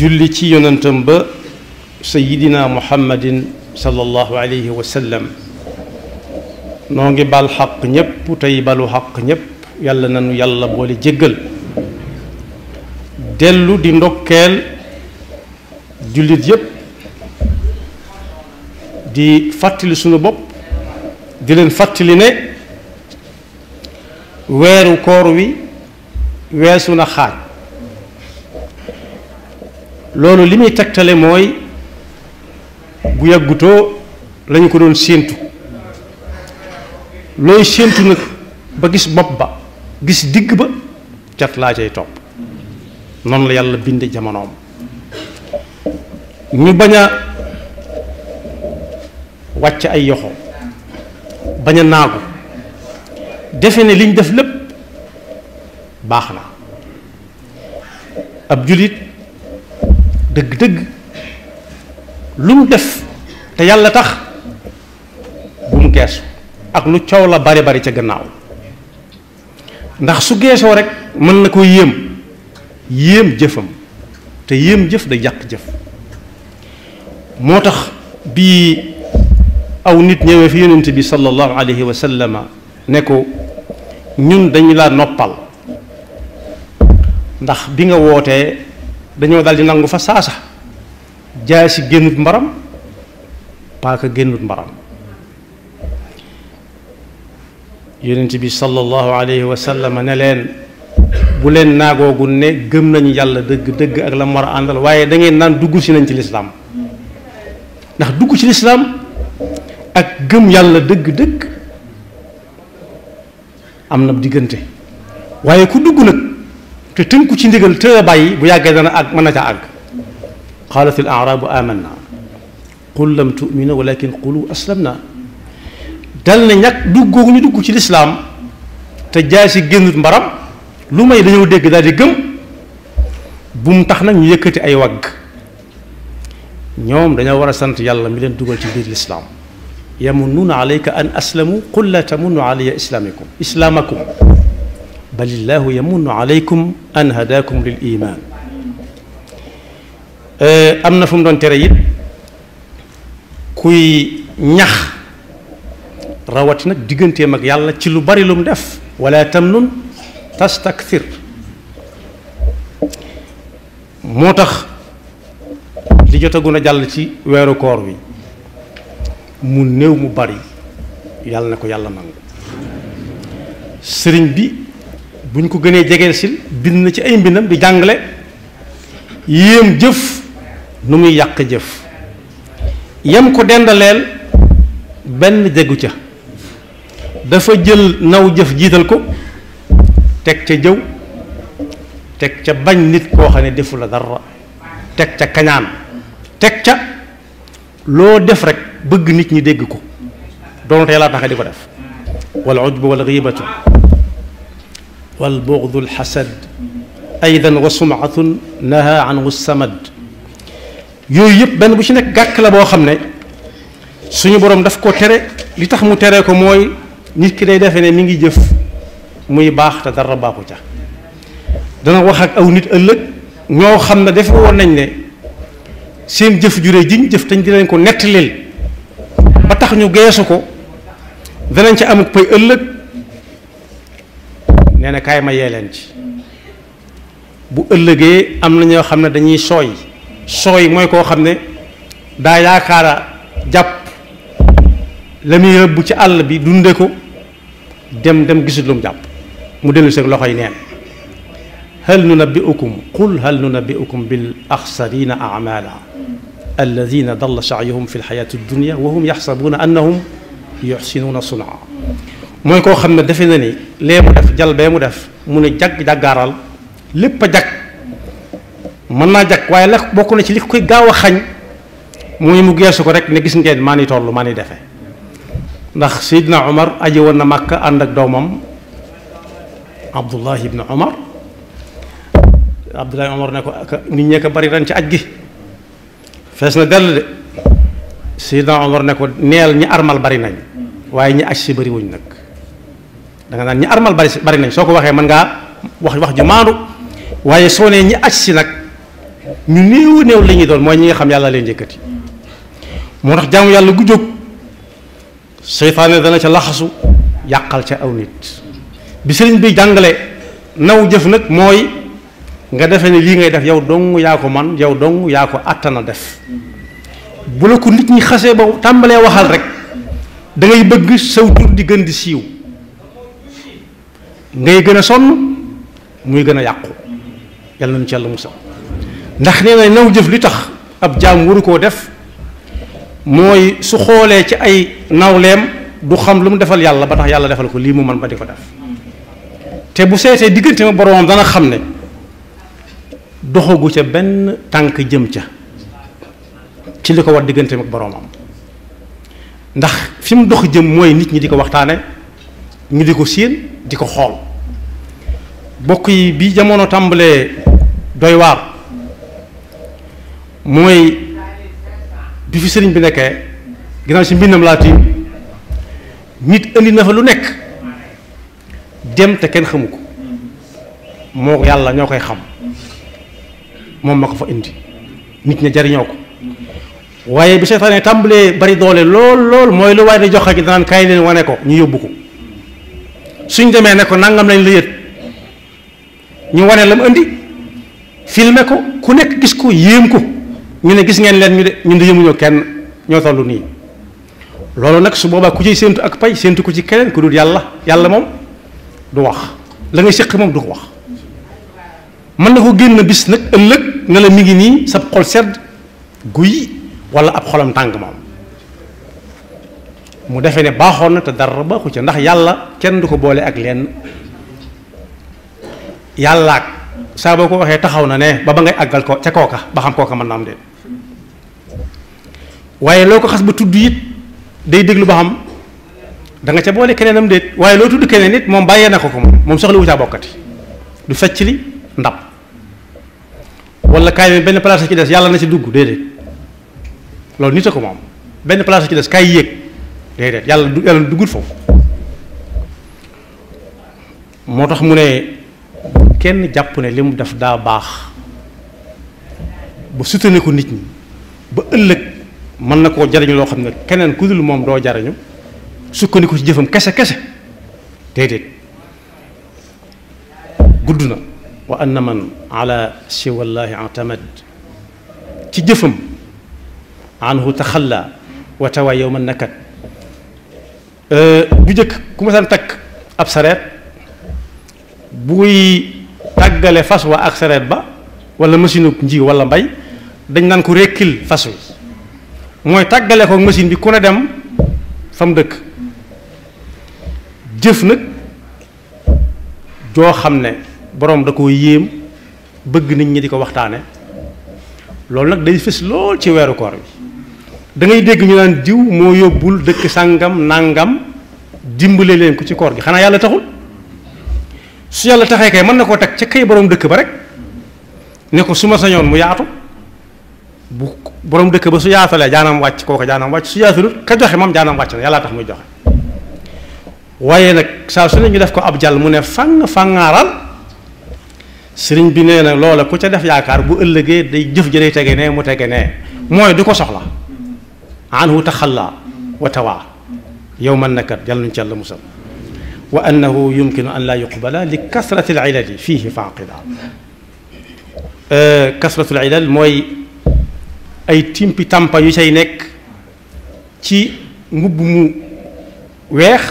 julli ci yonentam ba sayidina muhammadin sallallahu alayhi wa sallam noo ngi bal xaq ñépp tey balu xaq ñépp yàlla nanu yàlla boole jéggal dellu di ndokkeel jullit yépp di fàttali sunu bopp di leen fàttali ne weeru koor wi weesu na xaaj loolu li muy tegtale mooy bu yàggutoo lañu ko doon séentu looy séentu nag ba gis bopp ba gis digg ba cat laa cay topp noonu la yàlla binde jamonoom ñu bañ a wàcc ay yoxo bañ a naagu defe ne liñ def lépp baax na ab julit dëgg-dëgg lu mu def te yàlla tax bu mu geesu ak lu coow la bari bari ca gannaaw ndax su geesoo rek mën na ko yéem jëfam te yéem jëf da yàq jëf moo tax bii aw nit ñëwee fi yonent bi sallallahu alayhi wa sallama ne ko ñun dañu laa noppal ndax bi nga wootee dañoo daldi nangu fa saasa jaasi génnut mbaram paaka génnut mbaram yonent bi sallallahu alayhi wa sallama ne leen bu leen naagoogu ne gëm nañu yàlla dëgg ak la mu war a àndal waaye da ngeen naan dugg si nañ ci lislaam ndax dugg ci lislaam ak gëm yàlla dëgg am na diggante waaye ku dugg nag te tënku ci ndigal te a bàyyi bu yàggee dana àgg mën na ca àgg qaalat al aarabu amanna qul lam tu'minu walakin qulu aslamna dal ne ñàkk duggoogu ñu dugg ci lislaam te jaay si génnut mbaram lu may dañoo dégg daal di gëm bu mu tax nag ñu yëkkati ay wagg ñoom dañoo war a sant yàlla mi leen dugal ci biir lislaam yamunnuuna alayka an aslamu qul la tamunnu alayya islaamakum balillahu yamunnu alaykum an hadakum lil iman am na fu mu doon tere it kuy ñax rawati nag digganteem ak yàlla ci lu bari lu mu def wala tamnun tastakthir moo tax li jotagun a jàll ci weeru koor wi mu néew mu bari yàlla na ko yàlla nangu sëriñ bi buñ ko gënee jegeel sil bind na ci ay mbindam di jàngale yéem jëf nu muy yàq jëf yam ko dendaleel benn jegu ca dafa jël naw jëf jiital ko teg ca jëw teg ca bañ nit koo xam ne defu la dara teg ca kañaan teg ca loo def rek bëgg nit ñi dégg ko doonte yàlla tax di ko def wal ujbu wal ghibatu wal bughdu al hasad aydan wa sum'atun naha anhu samad yooyu yëpp benn bu ci nekk gàkk la boo xam ne suñu boroom daf ko tere li tax mu tere ko mooy nit ki day defee ne mi ngi jëf muy baax te dara baaxu ca dana wax ak aw nit ëllëg ñoo xam ne defe woon nañ ne seen jëf jure jiñ jëf tañ di leen ko nettalil ba tax ñu geesu ko danañ ca amuk pay ëllëg nee na kaay ma yee leen ci bu ëllëgee am na ñoo xam ne dañuy sooy mooy koo xam ne daa yaakaara jàpp la muy rëbb ci àll bi dunde ko dem gisul lu mu jàpp mu dellu seen loxoy neen hal nunabbi'ukum bil axsarina a'mala alladina dalla sa'yuhum fi lxayati dunya wa hum yaxsabuuna annahum yuxsinuuna sun'a mooy koo xam ne defe na ni lee mu def jal bee mu def mu ne jaggaaral lépp a jag mën naa jag waaye la bokk na ci li koy gaaw a xañ mooy mu geesu ko rek ne gis ngeen maa ni toll maa ni defe ndax Seydina Omar aji woon na Màkka ànd ak doomam Abdullahi ibn Omar Abdullahi Omar ne ko nit ñee ko bari ren ci aj gi fees na dell de Seydina Omar ne ko neel ñi armal bari nañ waaye ñi aj si bari wuñ nag da nga naan ñi armal bari nañ soo ko waxee mën ngaa wax ju maandu waaye soo nee ñi aj si nag ñu néew néew li ñuy doon mooy ñi nga xam yàlla leen yëkkati moo tax jaamu yàlla gu jóg seytaane dana ca laxasu yàqal ca aw nit bi sëriñ bi jàngale naw jëf nag mooy nga defee ne lii ngay def yow dong yaa ko man yow dong yaa ko àttana def bu la ko nit ñi xasee ba tàmbalee waxal rek da ngay bëgg saw tur di gën di siiw ngay gën a sonn muy gën a yàqu yàlla nañu ci yàlla musal ndax nee na naw jëf li tax ab jaam waru koo def mooy su xoolee ci ay nawleem du xam lu mu defal yàlla ba tax yàlla defal ko lii mu man ba di ko def te bu seetee diggante ma boroomam dana xam ne doxagu ca benn tànk jëm ca ci li ko war diggante ak boroomam ndax fi mu dox jëm mooy nit ñi di ko waxtaane ñu di ko séen di ko xool bokk yi bi jamono tàmbalee doy waar mooy bi fi sëriñ bi nekkee ginnaaw si mbindam laa tiim nit indi na fa lu nekk dem te kenn xamu ko moo yàlla ñoo koy xam moom ma ko fa indi nit ña jariñoo ko waaye bi seytaane tàmbalee bari doole lool mooy lu waaye di joxe gi danaan kaay leen wane ko ñu yóbbu ko suñ demee ne ko nangam lañ la yët ñu wane la mu indi filmer ko ku nekk gis ko yéem ko ñu ne gis ngeen leen ñu de ñun de yëmuñoo kenn ñoo tollu nii loolu nag su boobaa ku ciy séentu ak pay séentu ko ci keneen ku dul yàlla moom du wax la ngay séq moom du ko wax mën na ko génn bis nag ëllëg ne la mi ngi nii sab xol sedd guy wala ab xolam tàng moom mu defee ne baaxoon na te dara baaxu ca ndax yàlla kenn du ko boole ak lenn yàllaak saa boo ko waxee taxaw na ne ba ngay àggal ko ca kooka ba xam kooka mën na am de waaye loo ko xas ba tudd it day déglu ba xam da nga ca boole keneenam déet waaye loo tudd keneen it moom bàyyee na ko moom soxla wu caa bokkati du fecc li ndab wala kaay mi benn place ci des yàlla na ci dugg déedéet loolu nit a ko moom benn place ci des kaay yéeg déedéet yàlla duggul foofu moo tax mu ne kenn jàpp ne li mu def daa baax ba sutane ko nit ñi ba ëllëg mën na koo jariñu loo xam ne keneen ku dul moom doo jariñu sukkandiku ci jëfam kese déedéet gudd na wa anna man ala siwallaahi atamad ci jëfam anhu taxalla wa tawa yowma nakat bu jëkk ku ma saan takk ab sareet buy tàggale fas wa ak sareet ba wala machine nji wala mbay dañ naan ko rekkil fas wi mooy tàggale ko machine bi ku ne dem fa mu dëkk jëf nag joo xam ne boroom da koo yéem bëgg nit ñi di ko waxtaane loolu nag day fës lool ci weeru koor bi da ngay dégg ñu naan diw moo yóbbul dëkk sàngam nàngam dimbale leen ko ci koor gi xanaa yàlla taxul su yàlla taxee kay mën na koo teg ca kay boroom dëkk ba rek ne ko su ma sañoon mu yaatu bu boroom dëkk ba su yaatalee jaanam wàcc kooka jaanam wàcc su yaatalut ka joxe moom jaanam wàcc na yàlla tax muy joxe waaye nag saa su ne ñu def ko ab jàll mu ne fangaaral sëriñ bi nee na loola ku ca def yaakaar bu ëllëgee day jëf jëlee tege nee mu tege nee mooy du ko soxla anhu taxalla wa tawaa yow man nakat yàlla nuñ ci yàlla musal wa annahu yumkinu an laa yuqbala li kasrati al ilali fiihi faaqida kasratu al ilal mooy ay timpi tàmpa yu say nekk ci mbubb mu weex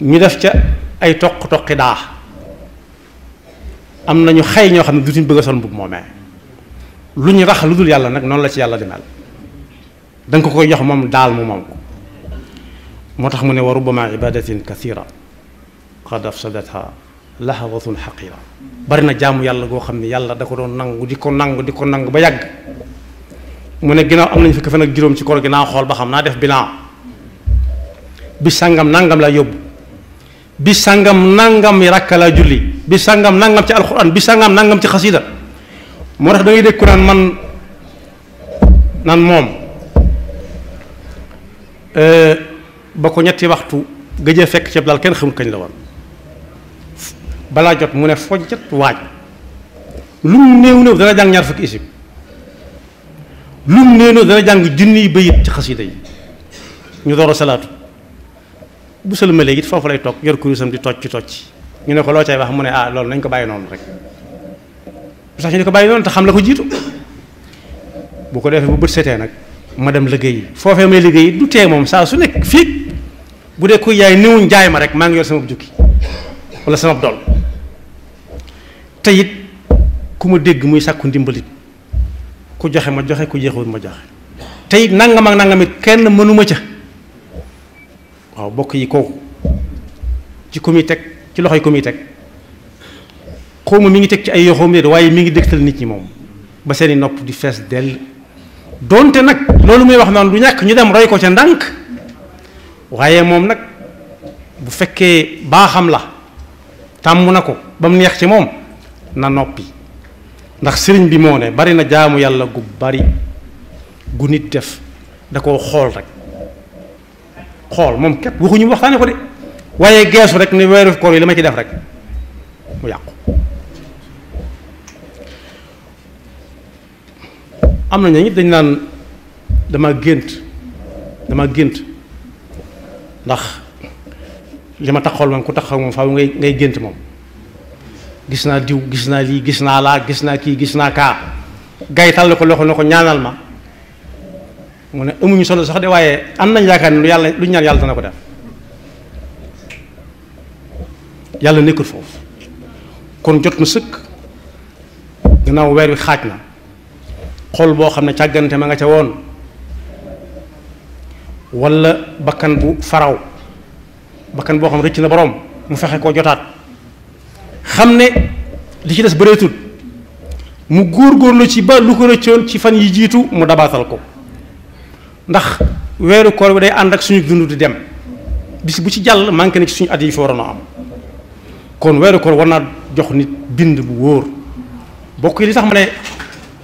ñu def ca ay toq-toqi daa am nañu xay ñoo xam ne dutuñ bëgg a sol mbubb moomee lu ñu rax lu dul yàlla nag noonu la ci yàlla di mel da nga ko koy jox moom daal mu moom ko moo tax mu ne wa rubbama ibadatin kathira qad afsadatha lahawatun xaqira bari na jaamu yàlla goo xam ne yàlla da ko doon nangu di ko nangu ba yàgg mu ne ginnaaw am nañu fukki fan ak juróom ci koor gi naa xool ba xam naa def bilan bi sàngam nangam laa yóbbu bi sàngam nangam yi rakka laa julli bi sàngam nangam ci alxuraan bi sàngam nangam ci xasida moo tax da ngay dégg ku naan moom ba ko ñetti waxtu gëjee fekk ceeb daal kenn xamul kañ la woon balaa jot mu ne fojjat waaj lu mu néew néew dana jàng ñaar fukki isib lu mu néew néew dana jàng junniy bayit ci xasida yi ñu door a salaatu bu sëlmalee it foofu lay toog yor kurusam di tocc ñu ne ko loo cay wax mu ne loolu nañ ko bàyyi noonu rek bu sax ñu ne ko bàyyi noonu te xam la ko jiitu bu ko defee bu bët setee nag ma dem liggéey foofee may liggéey du tee moom saa su nekk fii bu dee kuy yaay niwuñ jaay ma rek maa ngi yor sama jukki wala sama dol te it ku ma dégg muy sàkku ndimbalit ku joxe ma joxe ku jeexul ma joxe te it nangam ak nangam it kenn mënuma ca waaw bokk yi kooku ci ku muy teg ci loxoy ku muy teg xaw ma mi ngi teg ci ay yoxoom de waaye mi ngi dégtal nit ñi moom ba seeni nopp di fees dell donte nag loolu muy wax noonu du ñàkk ñu dem roy ko ca ndànk waaye moom nag bu fekkee baaxam la tàmm na ko ba mu neex ci moom na noppi ndax sëriñ bi moo ne bari na jaamu yàlla gu bari gu nit def da koo xool rek xool moom képp waxuñu waxtaane ko de waaye geesu rek ne weeru koor yi la ma ci def rek mu yàqu. am na ñooñu dañ naan dama gént ndax li ma taxawal moom ku taxaw moom faaw ngay gént moom gis naa diw gis naa lii gis naa laa gis naa kii gis naa kaa gaytal ko loxo na ko ñaanal ma mu ne amuñu solo sax de waaye am nañ yaakaar ne lu ñaan yàlla dana ko def yàlla nekkul foofu kon jot na sëkk gannaaw weer wi xaaj na xol boo xam ne càggante ma nga ca woon walla bakkan bu faraw bakkan boo xam rëcc na boroom mu fexe koo jotaat xam ne li ci des bëreetul mu góorgóorlu ci ba lu ko rëccoon ci fan yi jiitu mu dabaatal ko ndax weeru koor bi day ànd ak suñu dund di dem bis bu ci jàll manqué na ci suñu at yi fi waroon a am kon weeru koor war naa jox nit bind bu wóor bokk yi li tax ma ne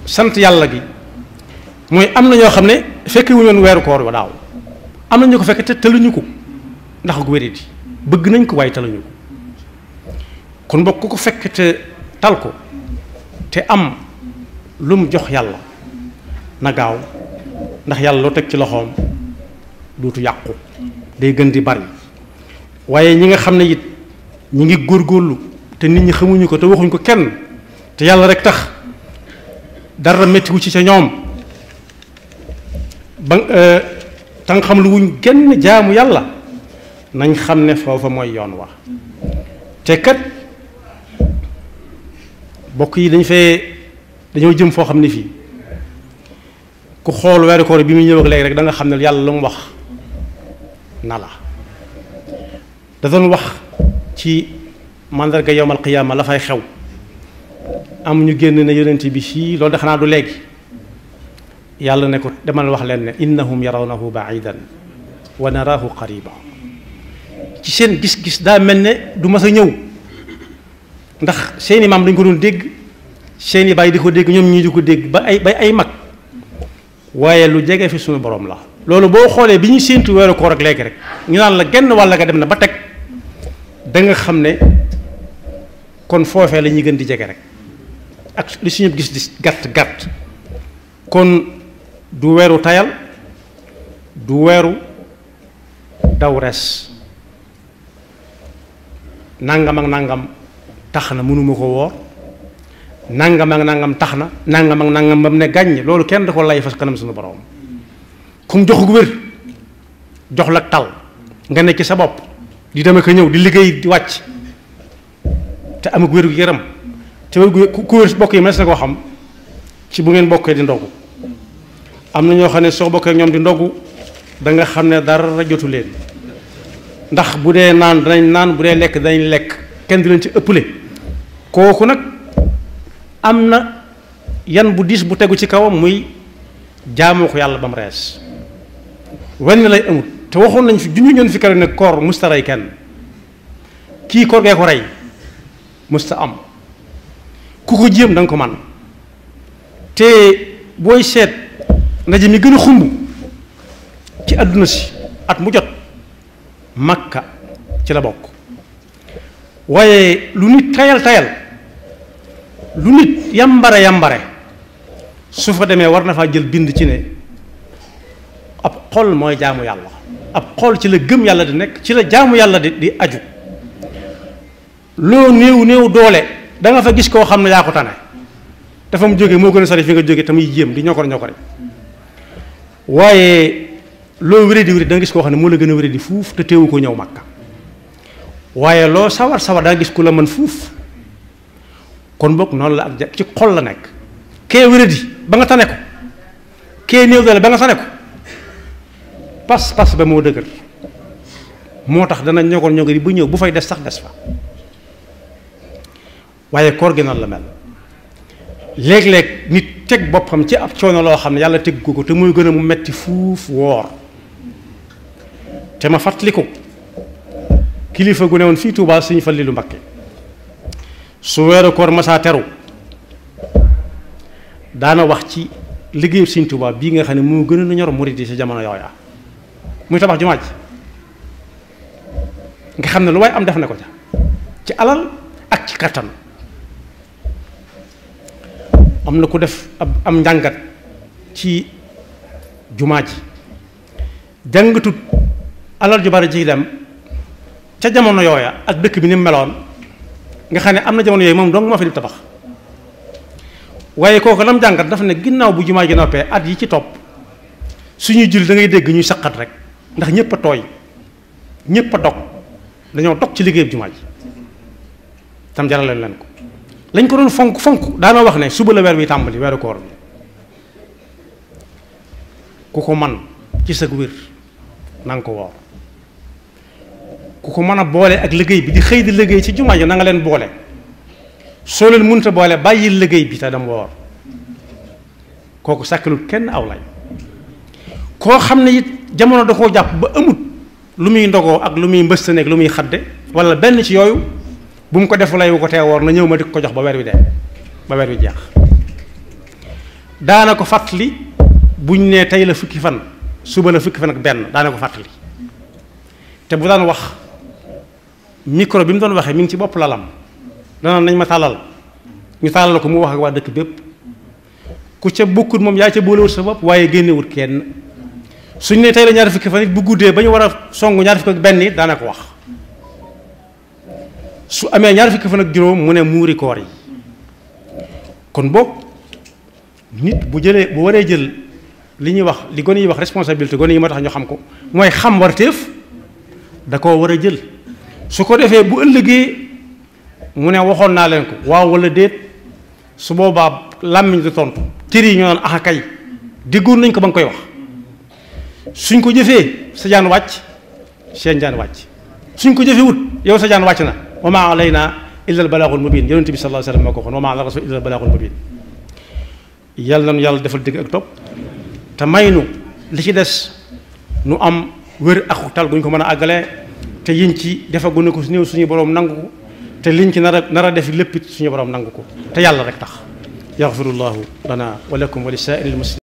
sant yàlla gi mooy am na ñoo xam ne fekke wuñu woon weeru koor ba daaw am na ñu ko fekke te tëluñu ko ndax gu wéri di bëgg nañ ko waaye tëluñu ko kon bokk ku ko fekk te tal ko te am lu mu jox yàlla na gaaw ndax yàlla loo teg ci loxoom duutu yàqu day gën di bari waaye ñi nga xam ne it ñi ngi góorgóorlu te nit ñi xamuñu ko te waxuñ ko kenn te yàlla rek tax dara mettiwu ci ca ñoom ba tan xam lu wuñ genn jaamu yàlla nañ xam ne foofa mooy yoon wa te kat bokk yi dañoo jëm foo xam ne fii ku xool weeru koor bi muy ñëw ak léegi rek da nga xam ne yàlla lu mu wax na la da doon wax ci mandarga yowmal qiyaama la fay xew am ñu génn ne yonent bi fii loolu de xanaa du léegi yàlla ne ko demal wax leen ne innahum yarawnahu baidan wa naraahu qariba ci seen gis-gis daa mel ne du mas a ñëw ndax seeni maam dañ ko doon dégg seeni baay di ko dégg ñoom ñii di ko dégg ba ay mag waaye lu jege fi suñu borom la loolu boo xoolee bi ñuy séentu weeru koor ak léegi rek ñu naan la genn wàll nga dem na ba teg da nga xam ne kon foofee la ñuy gën di jege rek ak li suñu gis di gàtt kon du weeru tayal du weeru daw res nangam ak nangam tax na mënuma ko woor nangam ak nangam tax na nangam ak nangam ba mu ne gàññ loolu kenn da ko lay fas kanam suñu borom kum jox gu wér jox la tal nga nekk ci sa bopp di dem ak ñëw di liggéey di wàcc te am ak wér gu yaram te wér gu ku wér bokk yi mënees na koo xam ci bu ngeen bokkee di ndogu am na ñoo xam ne soo bokkee ñoom di ndogu da nga xam ne dara jotu leen ndax bu dee naan danañ naan bu dee lekk danañ lekk kenn du leen ci ëpple kooku nag am na yan bu diis bu tegu ci kawam muy jaamoo ko yàlla ba mu rees wenn lay amut te waxoon nañ fi junju ñoon fi kare ne koor musta rey kenn kii koor gee ko rey musta am ku ko jéem da nga ko man te booy seet ndaje mi gën a xumb ci àdduna si at mu jot Makka ci la bokk waaye lu nit tayal lu nit yambare yambare su fa demee war na faa jël bind ci ne ab xol mooy jaamu yàlla, ab xol ci la gëm yàlla di nekk, ci la jaamu yàlla di aju. loo néew néew doole da nga fa gis koo xam ne yaa ko tane dafa mu jóge moo gën a sori fi nga jóge te muy jéem di ñokore ñokore, waaye loo wéré di da nga gis koo xam ne moo la gën a wéré di fuuf te teewu ko ñëw Makka, waaye loo sawar sawar da nga gis ku la mën fuuf. kon bokk noonu la ak ci xol la nekk, kee wéré di ba nga tane ko, kee néew doole ba nga tane ko, pas ba moo dëgër moo tax dana ñokor ñokori bu ñëw bu fay des sax des fa. waaye koor gi noonu la mel, léeg-léeg nit teg boppam ci ab coono loo xam ne yàlla teg ko te muy gën a mu metti fuuf woor. te ma fàttaliku kilifa gu ne woon fii Tuubaa Sëñ Fallilu Mbakke, su weeru koor masaa teru daana wax ci liggéeyu Sëñ Tuubaa bii nga xam ne moo gën a ñor murid yi ci jamono yooya, muy tabax jumaa ji nga xam ne lu waay am def na ko ca ci alal ak ci kattan. am na ku def am njàngat ci jumaa ji, jàngatut alal ju bari ji dem ca jamono yooya ak dëkk bi ni mu meloon nga xam ne am na jamono yooyu moom dong moo fi di tabax, waaye kooku lam jàngat dafa ne ginnaaw bu jumaa ji noppee at yi ci topp suñuy julli da ngay dégg ñuy saqat rek ndax ñëpp a tooy ñëpp a dog dañoo dog ci liggéeyub jumaa ji tam jaral leen ko. lañ ko doon fonk daana wax ne suba la weer wi tàmbali weeru koor bi ku ko man ci sag wér na nga ko woor, ku ko mën a boole ak liggéey bi di xëy di liggéey ci jumaa ji na nga leen boole, soo leen mënta boole bàyyil liggéey bi te dem woor. kooku sàkkalul kenn aw lay. koo xam ne it jamono da koo jàpp ba amut lu muy ndogoo ak lu muy mbëstane ak lu muy xadde wala benn ci yooyu, bu mu ko defu lay wu ko tee woor na ñëw ma di ko jox ba weer wi dee ba weer wi jeex. daana ko fàttali buñ ne tey la fukki fan suba la fukki fan ak benn daana ko fàttali, te bu daan wax micro bi mu doon waxee mi ngi ci bopp lalam dana nañ ma tàllal ñu tàllal ko mu wax ak waa dëkk bépp, ku ca bokkut moom yaa ca boolewut sa bopp waaye génnewut kenn. suñ ne tey la ñaari fukki fan it bu guddee ba ñu war a songu ñaari fukki ak benn it daana ko wax. su amee ñaar fukki fan ak juróom mu ne muuri koor yi. kon boog nit bu waree jël li ñuy wax li gone yi wax responsabilité gone yi ma tax ñu xam ko mooy xam warteef da koo war a jël, su ko defee bu ëllëgee mu ne waxoon naa leen ko waaw wala déet, su boobaa làmmiñ di tontu cër yi ñoo naan axa kay déggoon nañ ko ba nga koy wax. suñ ko jëfee sa jaan wàcc seen jaan wàcc, suñ ko jëfee wut yow sa jaan wàcc na. wa maa alaynaa illa al balaagul mubiin, yonent bi sallallahu alayhi wa sallam moo ko waxoon wa maa ala rasul illa al balaagul mubiin. yàlla nañu yàlla defal dëgg ak topp te may nu li ci des nu am wér ak tal gu ñu ko mën a àggalee, te yiñ ci defaguñu ko néew suñu borom nangu ko, te liñ ci nar a def lépp suñu borom nangu ko te yàlla rek tax. yaxfirullahu lana wa lakum wa li saa'iril muslimin.